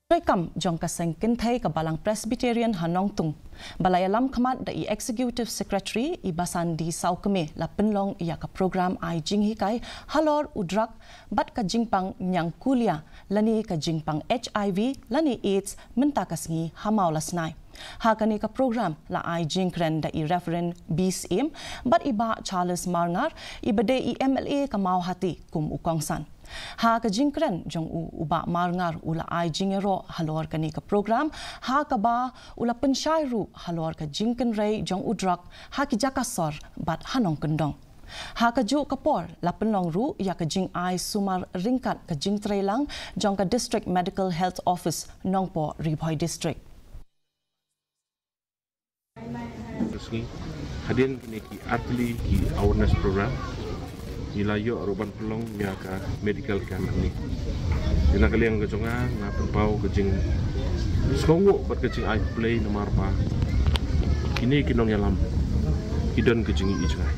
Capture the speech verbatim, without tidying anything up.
Treikam jong ka seng kynthei ka Balang Presbyterian ha Nongtung, ba la ïalam khmat da i Executive Secretary i Basan D Sawkmie, la pynlong ïa ka program ai jinghikai halor u drug bad ka jingpang ñiangkulia lane ka jingpang H I V lane AIDS mynta ka sngi ha Mawlasnai. Ha kane ka program la ai jingkren da i Reverend B Syiem bad i Bah Charles Marngar, i ba dei i M L A ka Mawhati kum u kongsan. Ha ka jingkren jong u, u Bah Marngar u la ai jingïaroh halor kane ka program, ha kaba u la pynshai ruh halor ka jingkynrei jong u drug ha ki jaka sor bad ha nongkyndong. Ha kajuh ka por la pynlong ruh ïa ka jingai sumar ryngkat ka jingtreilang jong ka District Medical Health Office Nongpoh, Ri Bhoi District. Ka sngi hadien kine ki artylli ki awareness program, ngi la ïoh ruh ban pynlong ïa ka medical camp hangne. Te na ka liang ka jong nga, nga pynpaw ka jingsngewnguh bad ka jingai khublei namar ba kine ki nongïalam ki don ka jingïohi jngai.